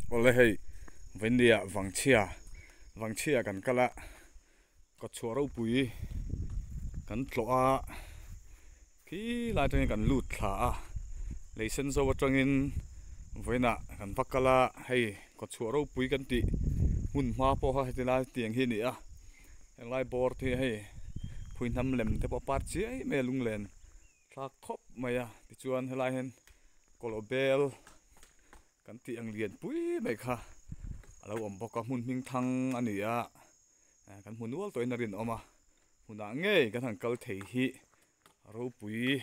Awle hei Vaindia Vangchhia Vangchhia kan kal a kawtchhuah ropui kan tlawh a khi lai atangin kan lut thla a lei sen zo atangin vawiinah kan va kal a hei kawtchhuah ropui kan tih hmun hma pawh kha heti lai tiang hi a ni a henglai bawr te hi hei phuihnam lem te pawh a par chiai mai a lunglen. Thlak khawp mai a tichuan helai hian kawlh bel kan tih ang lian pui mai kha a lo awm bawk a hmun hming thang a ni a kan hmu nual tawhin a rinawm a hmunah ngei kan han kal thei hi a ropui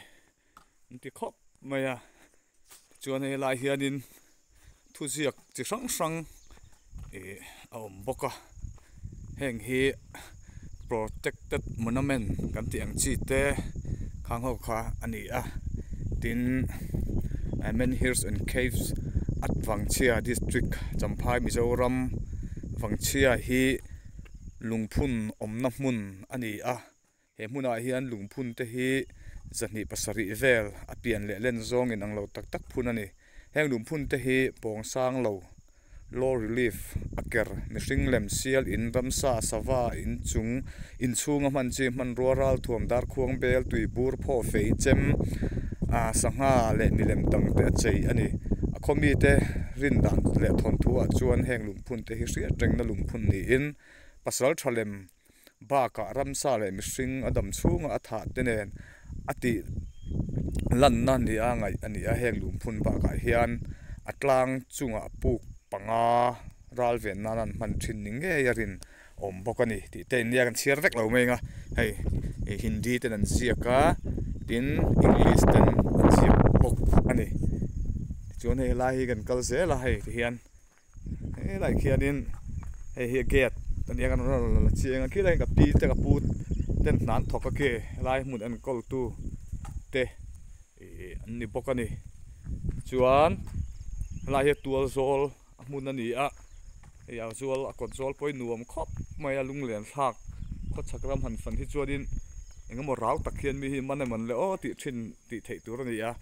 an ti khawp mai a. Chuan hei helai hianin thuziak chi hrang hrang ih a awm bawk a heng hi protected monument kan tih ang chi te khang ho kha a ni a tin Menhirs and Caves at Vangchhia district Champhai Mizoram Vangchhia hi lungphun awmna hmun a ni a. He hmunah hian lungphun te hi 207 vel a pian leh len zawng in ang lo tak tak phun a ni. Heng lungphun te hi pawng sang lo, low relief, a ker, mihring lem sial in ramsa, sava, in chung, inchhunga hman chi, hmanrua ralthuam, darkhuang bel, tuibur, phaw fei, chem, ah sangha leh milem dang te a chei a ni. A khaw mite rin dan leh thawnthu ah chuan heng lungphun te hi hriat rengna lungphun niin pasal tha lem Bakah ramsa leh mihring a dam chhunga a thah te nen a tih lanna nia ngaih a ni a, heng lungphun bakah hian a tlang chungah puk panga ral ven nan an hman thin ni ngei a rin awm bawk a ni tih te nia kan chhiar vek lo mai ang a, hei Hindi ten an ziak a tin English ten an ziak bawk a ni tichuan hei helai hi kan kal zel a hei tihian. Helai khianin hei hi gate a nia kan rawn la chiang a khilai ka pi te ka pu ten hna an thawk a khi helai hmun enkawl tu te ih an ni bawk a ni chuan helai hi tual zawl a hmun a ni a hei a zual a kawt zawl pawh hi nuam khawp mai a lunglen thlak khawchhak ram han fan hi chuanin eng emaw rau tak hian mi hi man emaw le aw tih thin tih theih tur a ni a.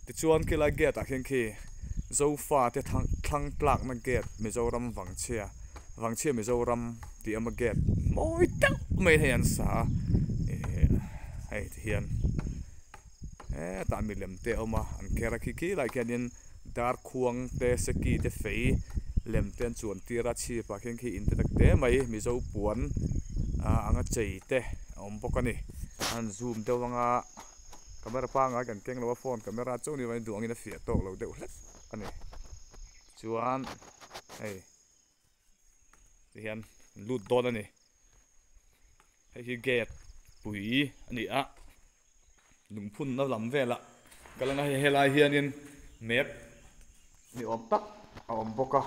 Tichuan khilai gate ah khian khi Zofa te thlang tlakna gate Mizoram Vangchhia Vangchhia Mizoram tih awm a gate mawi deuh mai hei an sa a ih hei ti hian hetah milem te a awm a an kher a khi khilai khianin darkhuang te seki te fei lem te an chuan tir a chhip ah khian khi in te tak te mai Mizo puan anga chei te a awm bawk a ni an zoom deuh anga. Camera pangngai kan keng lo a phone camera chauh ni mai duh angin a fiah tawk lo deuh hlek a ni chuan hei ti hian an lut dawn a ni hei hi gate pui a ni a lungphun na lam velah kal anga hei helai hianin map ni awm tak a awm bawk a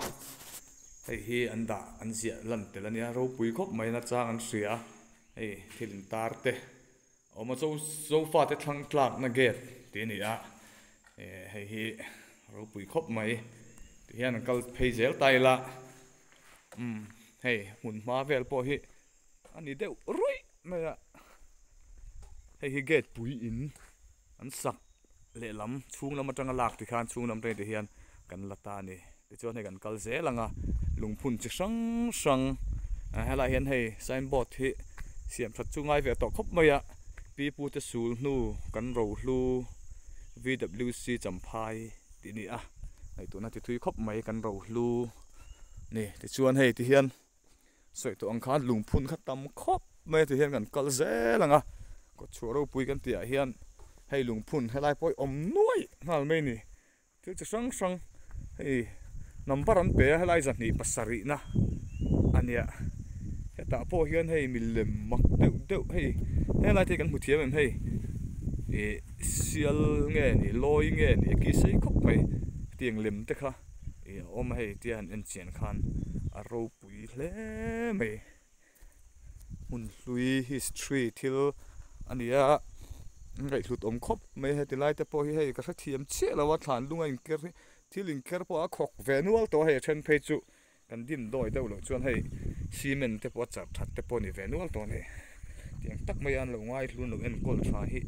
hei hi an dah an ziah lan tel a nia ropui khawp mai nachang an hria hei thil intar te. Awm a zo zofa te thlang tlakna gate tih a ni a eh hei hi ropui khawp mai ti hian an kal phei zel ta ila umm hei hmun hma vel pawh hi a ni deuh ruih mai a hei hi gate pui in an sak lehlam chhung lam atanga lak ti khan chhung lam atangin ti hian kan la ta a ni tichuan hei kan kal zel ang a lungphun chi hrang hrang ah helaiah hian hei sign board hi siam that chu ngai ve tawh khawp mai a pi pu te sul hnu kan rohlu V_W_C champhai tih a ni a ngaihtuahna ti thui khawp mai kan rohlu a ni tichuan hei ti hian. Sawi tawh ang khan lungphun kha tam khawp mai a ti hian kan kal zel ang a, kawtchhuah ropui kan tih ah hian hei lungphun helai pawh hi awm nuaih nghal mai a ni. Thil chi hrang hrang hei number an pe a helai 207 na a nia hetah pawh hian hei milem mak deuh deuh hei helai te hi kan hmu thiam em hei ih sial nge ni lawi nge ni a ki sei khawp mai hetiang lem te kha. Ih a awm a hei tia han en chian khan a ropui hle mai hmun hlui history thil a ni a ngaihhlut awm khawp mai heti lai te pawh hi hei ka hrethiam chiah lo a thlan lung a inker hi thil inker pawh a khawk ve nual tawh a hei a then phei chu kan dim dawi deuh loh chuan hei cement te pawh a charh that te pawh a ni ve nual tawh a ni tiang tak mai a an lo ngaihlun lo enkawl tha hi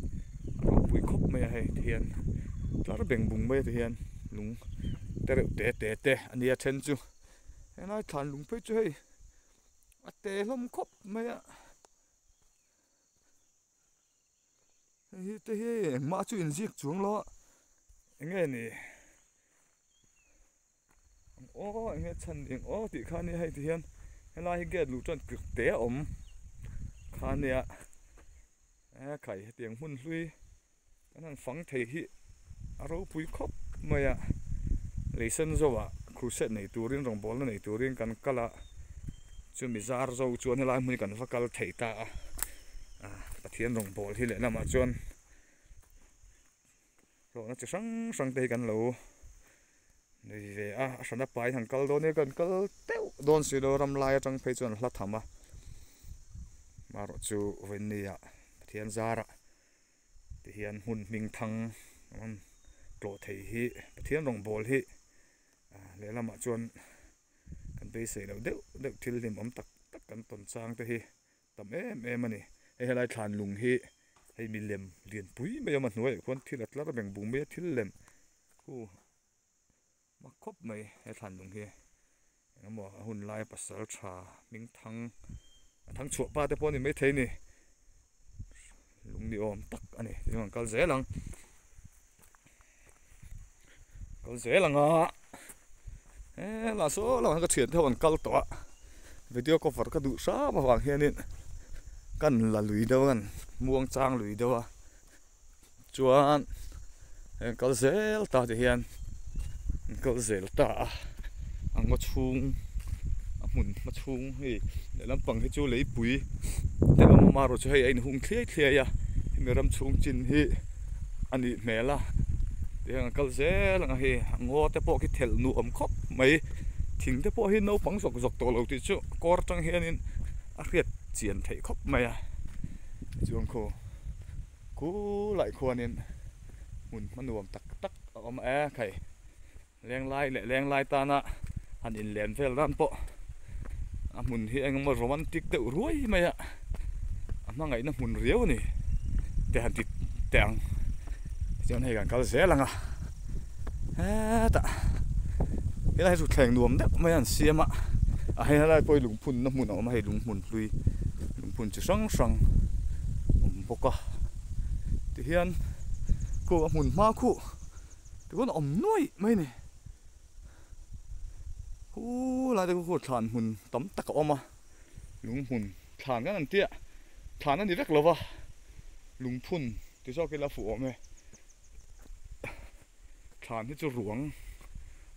a ropui khawp mai a hei tihian tlar beng bung mai a tihian lung te reuh te te te a nia then chu. Helai thlan lung phei chu hei a te hlawm khawp mai a. Hei hi te hi engmah chu inziak chuang lo a eng nge ni ang aw eng nge chhan eng aw tih kha nia hei ti hian helai hi gate luh chuan kut te a awm kha nia e khai hetiang hmun hlui kan han fang thei hi a ropui khawp mai a lei sen zawhah crusade nei turin rawngbawlna nei turin kan kal a chumi zar zo chuan helai hmun hi kan va kal thei ta a ah Pathian rawngbâwl hi lehlamah chuan hlawhna chi hrang hrang te hi kan lo nei ve a a hrana paiin han kal dawn e kan kal teuh dawn si lo ram lai atang phei chuan hla tham a marawh chu vawinia Pathian zarah. Tihian hmun hming thang an tlawh thei hi Pathian rawngbâwl hi lehlamah chuan kan beisei loh deuh deuh thil hlimawm tak tak kan tawn chang te hi tam em em a ni. Hei helai thlan lung hi hei milem lianpui mai a awm a hnuaiah khuan thil a tlar beng bung mai a thil lem khu Mak khawp mai he thlan lung hi eng emaw a hun laia pasal tha hming thang a thang chhuah pa te pawh a ni maithei a ni lung ni awm tak a ni tichuan an kal zel ang kal zel ang a helai saw lamah hian ka thiante ho an kal tawh a video cover ka duh hram avang hianin kan la lui deuh a kan muang chang lui deuh a. Chuan heng kal zel ta ti hian an kal zel ta a a ngaw chhung a hmun hma chhung hei lehlam pang hi chu leipui te a awm a amaherawh chu hei a inhung thliai thliai a hemi ram chhung chin hi a nih hmel a tihian an kal zel ang a hei a ngaw te pawh khi thelh nuam khawp mai thing te pawh hi naupang zawk zawk tawh lo tih chu kawr atang hianin a hriat chian theih khawp mai a chuan khaw. Khulai khuanin hmun hma nuam tak tak a awm e khai lenglai leh lenglai tana han inlen vel dan pawh a hmun hi eng emaw romantic deuh ruai mai a a hmangaihna hmun riau a ni te han ti teh ang tichuan hei kan kal zel ang a hetah helai hi chu thleng nuam deuh mai a an siam a a hei helai pawh hi lungphunna hmun a awm a hei lunghmun hlui lungphun chi hrang hrang awm bawk a tihian khu a hmun hma khuh tichuan a awm nuaih mai a ni khulai te khu thlan hmun tam tak a awm a lunghmun thlan kan an tia thlan a ni vek lo va lungphun ti zawk ila a fuh awm e. Thlan hi chu ruang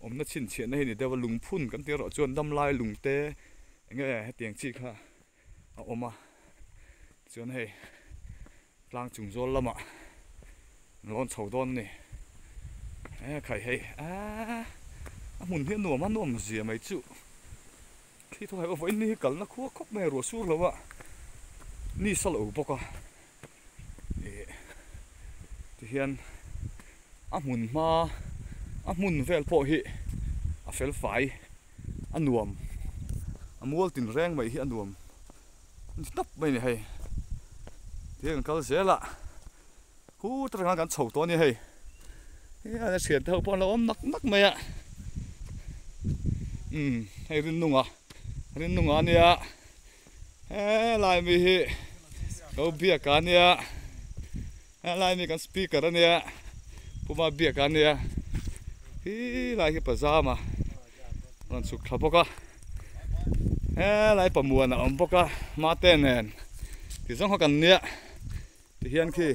awmna chhinchhiahna hi a ni deuh a lungphun kan tih erawh chuan damlai lungte eng nge hetiang chi kha a awm a chuan hei tlang chung zawl lamah an lawn chho dawn a ni e khai hei aaa a hmun hi a nuam a nuam zia mai chu khi thaw heuh vawiin ni hi kalna khua khawp mai a ruah sur lo a ni sa lo bawk a. Ih tihian a hmun hma a hmun vel pawh hi a fel fai a nuam a mual tin reng mai hi a nuam ni tawp mai a ni hei tihian kan kal zel a khu ta reng kan chho tawh a ni hei a thian te ho pawh an lo awm nak nak mai a umm hei Rinnunga Rinnunga a nia. Helai mi hi lo biak a nia helai mi kan speaker a nia puma biak a nia helai hi pajama rawn chhuk thla bawk a helai pamuan a awm bawk a mate nen ti zawng kha kan nia ti hian khi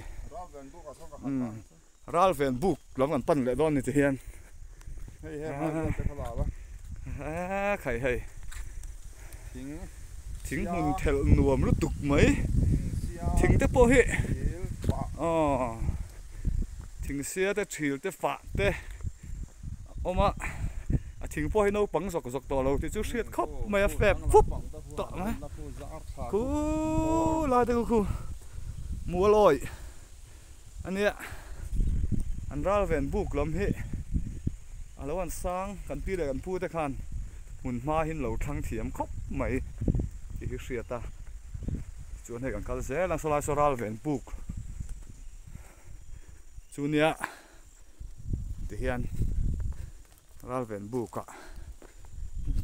ral ven buk lam kan pan leh dawn ni ti hian khai hei thing hmun thelh nuam lutuk mai thing te pawh hi aw thing sia te thil te fah te a awm a a thing pawh hi naupang zawk zawk tawh lo tih chu hriat khawp mai a fep fup tawh mai khulai te khu mual awih. A nia an ral ven buk lam hi a lo an sang kan pi leh kan pu te khan hmun hma hi an lo thlang thiam khawp mai tih hi hriat a tichuan hei kan kal zel a sawlai saw ral ven buk chu nia tihian ral ven buk ah.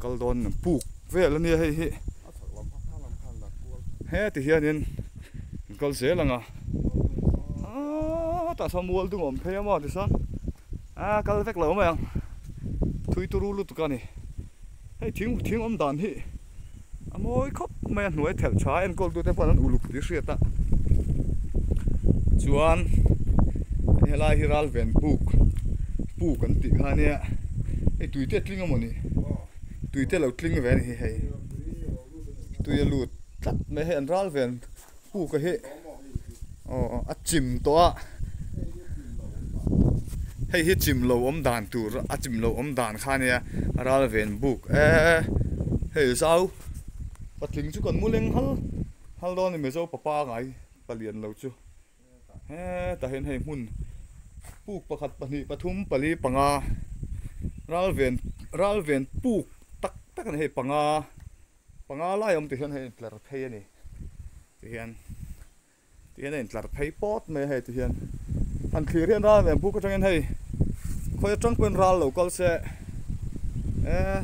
Kal dawn puk vel ania hei hi. Heti hianin kan kal zel ang a. Aaa tah sawn mual dung a awm phei a maw tichuan aa kal vek lo mai ang. Thui turu lutuk a ni. Hei thing thing awm dan hi a mawi khawp mai a hnuai thelh tha enkawl tute pawh an uluk tih hriat a. Chuan helai hi ral ven puk puk an tih kha ania hei tui te a tling a maw ni tui te lo tling ve a ni hi hei tui a lut tlat mai hei an ral ven puk a hi aw a chim tawh a hei hi chim lo awm dan tur a chim lo awm dan kha ania ral ven buk eee hei zau patling chu kan mu leng hal hal dawn a ni mizo papa ngai palian lo chu hetah hian hei hmun puk pakhat pahnih pathum pali panga ral ven ral ven puk tak tak a ni hei panga panga lai awm tih hian hei a intlar phei a ni tihian tihian a intlar phei pawt mai a hei tihian han thlir hian ral ven puk atangin hei khawi atang pawhin ral lo kal se eh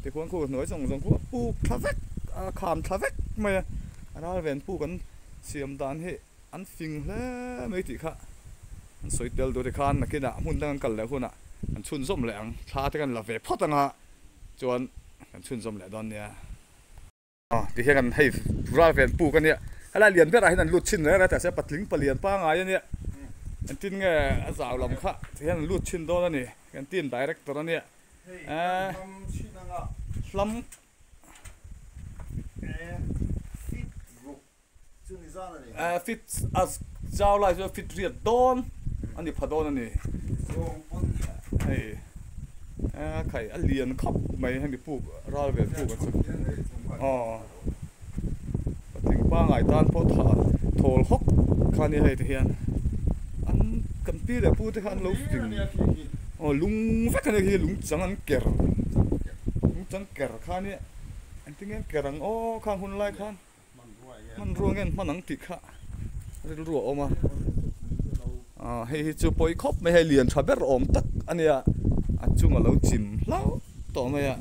tikhuan khu hnuai zawng zawng khu a puk thla vek a kham thla vek mai a ral ven puk an siam dan hi an fing hle mai tih kha an sawi tel duh tikhan nakinah hmun dang an kal leh hunah an chhunzawm leh ang thla te kan la ve phawt ang a. Chuan kan chhunzawm leh dawn nia. Aw ti hian kan hei ral ven puk a nia. Helai lian berah hian an lut chhin reng reng ta se patling palian pangngai a nia. Engtin nge a zau lam kha ti hian an lut chhin dawn a ni. Kan team director a nia. Hei kan hlam chhin anga. Hlam. E fit ruk Chu ni zan a ni. Fit a zau lai chuan fit riat dawn a ni pha dawn a ni. Zawng pawn. Hei khai a lian khawp mai hemi puk ral vel puk a chu. Aw patling pangai tan pawh tha thawl hawk kha nia hei te hian an kan pi leh pu te kha an lo fing aw lung vek a nia khi lung chang an ker lung chang ker kha nia engtin nge an ker ang aw khang hun lai khan. Hmanrua nge an hman ang tih kha rilru a awm a, aw hei hi chu pawi khawp mai hei lian tha ber awm tak a nia a chung a lo chim hlauh tawh mai a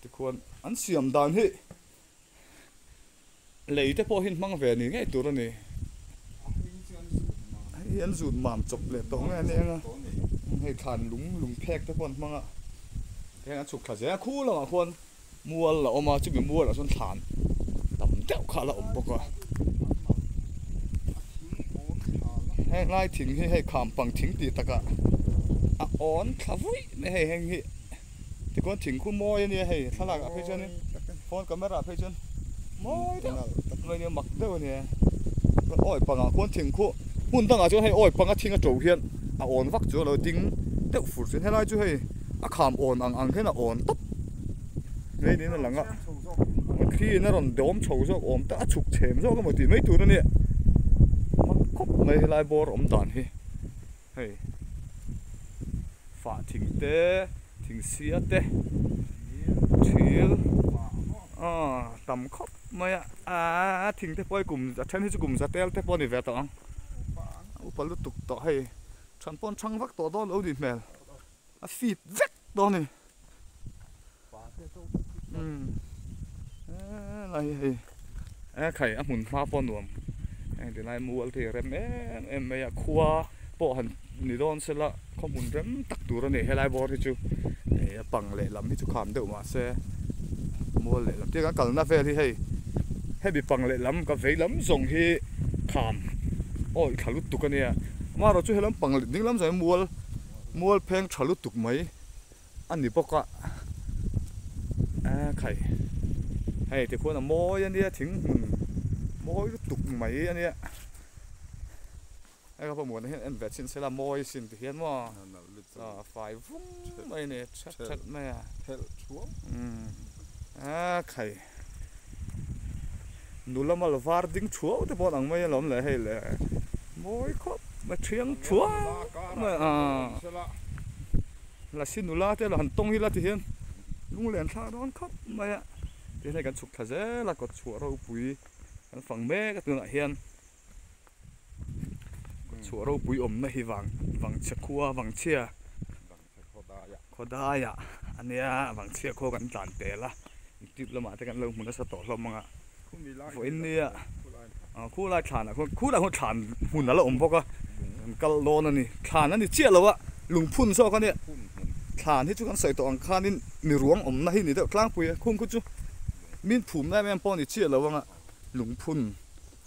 tikhuan an siam dan hi lei te pawh hi an hmang ve ni ngei tur a ni hei hi an zut mam chawp leh tawh nge a ni ang a hei thlan lung lung phek te pawh an hmang a heng an chhuk thla zel a khu lamah khuan. Mual a awm a, chumi mualah chuan thlan tam deuh kha a la awm bawk a. Heng lai thing hi hei kham pang thing tih takah a awn thla vuih mai hei heng hi tikhuan thing khu mawi a nia hei thlalak ah phei chuanin phone camera ah phei chuan mawi deuh mai a nia mak deuh a nia chuan awi pangah khuan thing khu hmun dangah chuan hei awi panga thing a to hian a awn vak chu a lo ding deuh fur chuan helai chu hei a kham awn ang ang hian a awn tawp. Mai niin a lang a, thli in a rawn dawm chho zawk awm ta a chhuk chhem zawk emaw tih mai tur a nia mak khawp mai helai bawr awm dan hi hei fah thing te thing sia te thil aw tam khawp mai a aaa thing te pawh hi kum a then hi chu kum za tel te pawh a ni ve tawh ang upa lutuk tawh hei than pawn thang vak tawh dawn lo nih hmel a fip vek dawn a ni. Helai hi hei e khai a hmun hma pawh nuam heng ti lai mual te hi rem em em mai a khua pawh han ni dawn se la khaw hmun rem tak tur a ni helai bawr hi chu hei a pang lehlam hi chu kham deuh mahse mual lehlam te kan kalna vel hi hei hemi pang lehlam ka vei lam zawng hi kham awi thla lutuk a nia amaherawhchu chu helam pang ding lam zawng hi mual mual pheng tha lutuk mai. a ni bawk a a khai hei tikhuan a mawi a nia thing hmun mawi lutuk mai a nia hei ka pawh hian en ve chhin sela mawi sin ti hian maw a fai vung mai a ni that that mai a a khai nula mal var ding thuau te pawh an ang mai alawm le hei le mawi khawp mai thiang thuau mai a. Lasi nula te lo han tawng ila ti hian lunglen thlak dawn khawp mai a, tihian hei kan chhuk thla zel a kawt chhuah ropui kan fang mek a tunah hian kawt chhuah ropui awmna hi vang vangchhe khua vangchhia khawdaiah. ania Vangchhia khaw kan tlan tel a youtube lamah te kan lo hmu nasa tawh hlawm ang a vawiin nia khulai thlanah khuan khulai khuan thlan hmun a la awm bawk a kan kal dawn a ni thlan a ni chiah lo a lungphun zawk a nia thlan hi chu kan sawi tawh ang khanin mi ruang awmna hi ni deuh tlangpui a khung khu chu min phumna em em pawh a ni chiah lo ang a lungphun.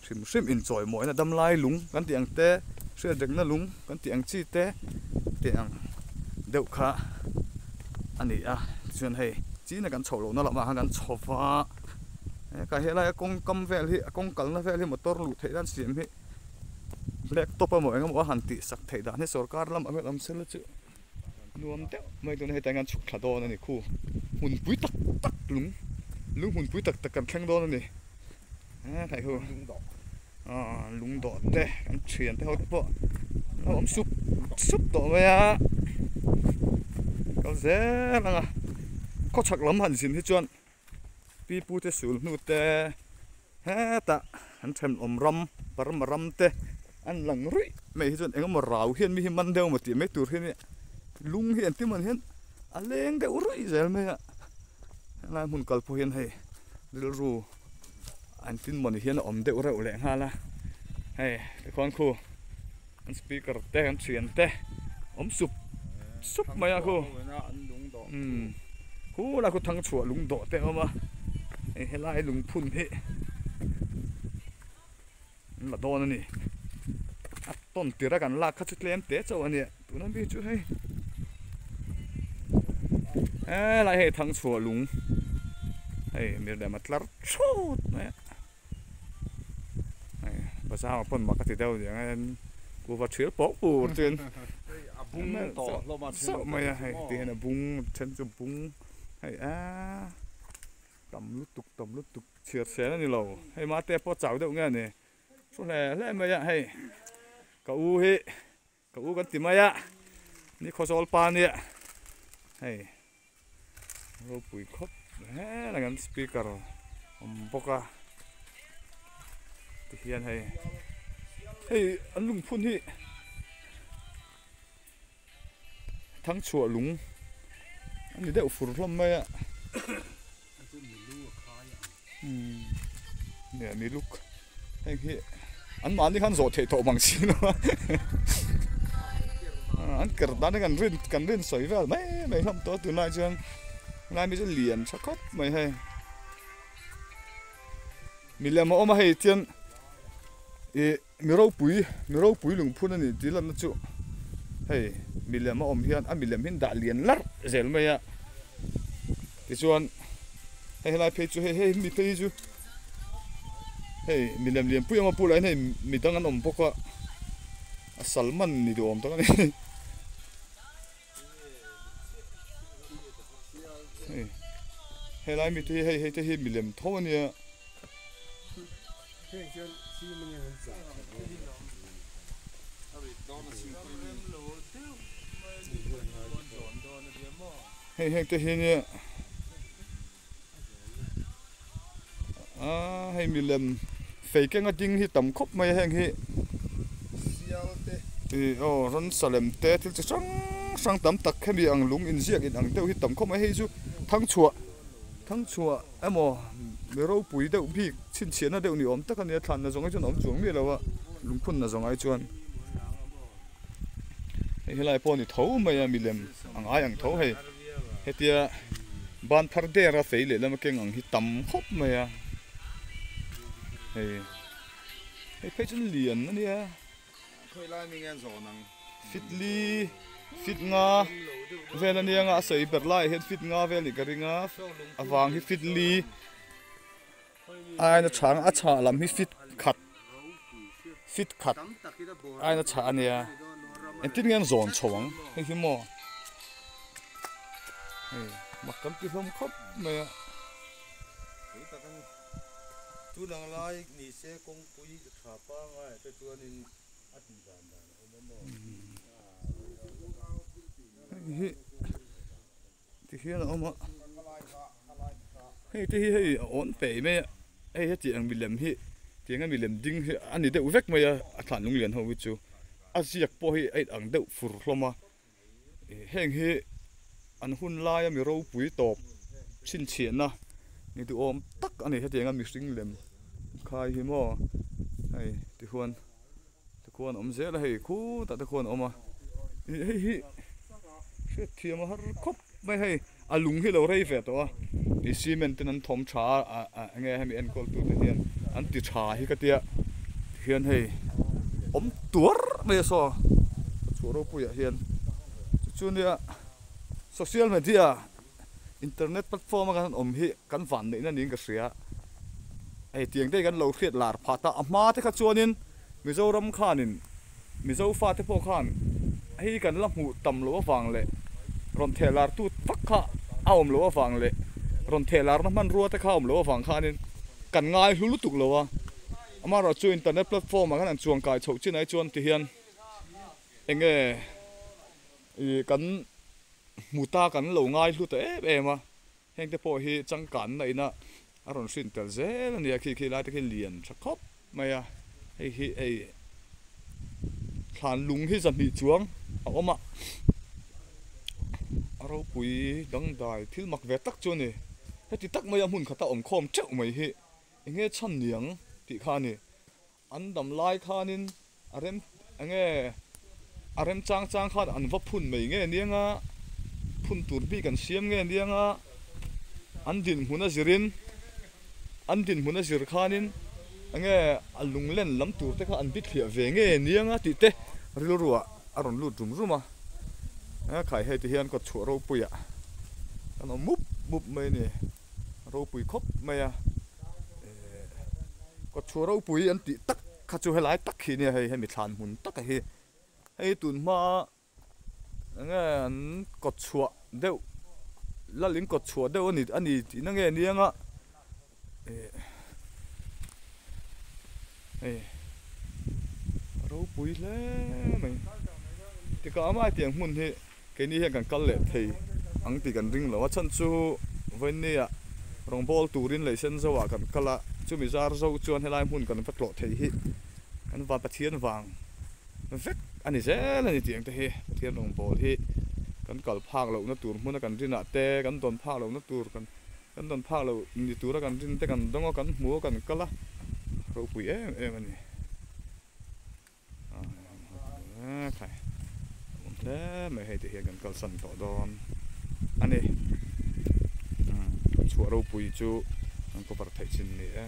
Hrim hrim inchawimawina damlai lung kan tih ang te, hriatrekna lung kan tih ang chi te tih ang deuh kha a ni a. Tichuan hei china kan chhoh lohna lamah khan kan chho va, heka helai a kawng kam vel hi a kawng kalna vel hi motor luh theih dan siam hi black top emaw eng emaw a han tih sak theih dan hi sorkar lamah hian awm sela chu nuam deuh mai tuna hetah hian kan chhuk thla dawn a ni khu hmunpui tak tak lung lung hmunpui tak tak kan thleng dawn a ni. Lung dawh te kan thian te ho te pawh a awm sup sup tawh mai a kal zel ang a khawchhak lam han zin hi chuan pipu te sul hnu te hetah an thenawm ram Burma ram te an lang ruih mai hi chuan engemaw rau hian mi hi man deuh emaw tih mai tur hi nia lung hi engtin maw ni hian a leng deuh ruih zel mai a helai hmun kal pawh hian hei rilru an tin mawni hian a awm deuh reuh leh nghal a hei tikhuan khu an speaker te an thian te awm sup sup mai a khu umm khu lai khu thang chhuah lung dawh te a awm a hei helai lungphun hi an la dawn a ni a tawn tirh a kan lak kha chu tlem te chauh a nia tuna mi chu hei helai hei thang chhuah lung hei mirlem a tlar thut mai a hei bazar ah pawn mak a ti deuh aniang a kuhva thil pawh pur chuan a bung tawh hlawm a then mai a hei ti hian a bung then chu bung hei aaa tam lutuk tam lutuk. Chhiar sel a ni lo, hei mate pawh chau deuh nge a ni, thu hle hle mai a hei ka u hi ka u kan ti mai a ni khawzawl pa nia hei ropui khawp hle kan speaker awm bawk a tihian hei hei an lungphun hi Thangchhuah lung a ni deuh fur hlawm mai a nia miluk heng hi an mahni khan zawh theih tawh mang si lo a an ker dan hi kan rin kan rin sawi vel mai mai hlawm tawh a tunlai chuan helai mi chu lian tha khawp mai hei milem a awm a hei chuan ih. Mi ropui, mi ropui lungphun a ni tih lanna chu hei milem a awm hian a milem hi an dah lian larh zel mai a, tichuan hei helai phei chu hei hei mi phei hi chu hei milem lian pui emaw bulah hian hei midang an awm bawk a, a salman ni duh awm tak a ni hei helai mi te hi hei hei te hi milem tho a nia. Hei heng te hi nia aaa hei milem fei kenga ding hi tam khawp mai a heng hi ih aw ransa lem te thil chi hrang hrang tam tak hemi ang lung inziak in ang deuh hi tam khawp mai hei chu thangchhuah thangchhuah. Emaw mi ropui deuh bik chhinchhiahna deuh ni awm tak a nia thlanna zawng hi chuan a awm chuang miah lo a lungphunna zawng ai chuan hei helai pawh a ni tho mai a milem ang ai ang tho hei hetia ban phar der a fei lehlam a keng ang hi tam khawp mai a hei hei phei chuan lian a nia. Fitli fit nga vel a nia nga a sawi ber laiah hian fit nga vel nih ka ring a a vang hi fitli aina chhang a chhah lam hi fit khat fit khat aina chhah a nia engtin nge an zawn chho ang hei hi maw hei mak kan ti hlawm khawp mai a. Hei hi ti hian a awm a hei te hi hei a awn pei mai a hei heti ang milem hi tiang a milem ding hi a ni deuh vek mai a a thlan lung lian ho hi chu a ziak pawh hi a in ang deuh fur hlawm a heng hi. An hun laia mi ropui tawp chhinchhiahna ni duhawm tak a ni hetianga mihring lem khai hi maw hei tikhuan tikhuan a awm zel a hei khutah te khuan a awm a ih hei hi hriatthiam a har khawp mai hei a lung hi a lo rei ve tawh a ih cement ten an thawm tha a ah enge hemi enkawl tu te hian an ti tha hi ka tia tihian hei awm tuar mai a saw chhuah ropuiah hian chu chu nia social media internet platform a kan awm hi kan van neihna niin ka hria hei tiang te hi kan lo hriat lar phah ta a hma te kha chuanin Mizoram khanin Mizo fate pawh khan hei kan la hmuh tam loh avang leh rawn theh lar tut vak kha a awm loh avang leh rawn theh larna hmanrua te kha a awm loh avang khanin kan ngai hlu lutuk lo a, amaherawh chu internet platform ah khan an chuang kai chhoh chin ai chuan tihian enge ih kan hmu ta kan lo ngai hlu ta em em a. Heng te pawh hi changkanna ina a rawn hrin tel zel a ni a, khi khi lai te khi lian tha khawp mai a, hei hi hei thlan lung hi zahnih chuang a awm a, a ropui dangdai thil mak ve tak chu a ni, heti tak maia hmun khata awm khawm teuh mai hi eng nge chhan niang tih kha a ni. An dam lai khanin a rem enge a rem chang chang khan an va phun mai nge niang a, phun tur bik an siam nge niang a, an dinhmun a zirin an dinhmun a zir khanin enge a lunglen lam tur te kha an bithliah ve nge niang a tih te rilruah a rawn lut rum rum a, khai hei ti hian kawtchhuah ropuiah kan awm mup mup mai a ni. Ropui khawp mai a, ehh kawtchhuah ropui an tih tak kha chu helai tak hi nia hei hemi thlan hmun taka hi hei tun hma enge an kawtchhuah deuh lal in kawtchhuah deuh a ni a ni tihna nge nia nga ehh hei ropui hle mai tikah a hmai tiang hmun hi. Keini hian kan kal leh thei ang tih kan ring lo a chhan chu vawinia rawngbâwl turin lei sen zoah kan kal a, chumi zar zo chuan helai hmun kan va tlawh thei hi kan van Pathian vang vek a ni zel a ni tih ang te hi Pathian rawngbâwl hi kan kal phak lohna tur hmuna kan rinah te kan dawn phak lohna tur kan kan dawn phak loh ni tura kan rin te kan dawng a kan hmu a kan kal a ropui em em a ni. Khai awm hle mai hei te hian kan kalsan tawh dawn a ni chhuah ropui chu kan cover theih chin ni e.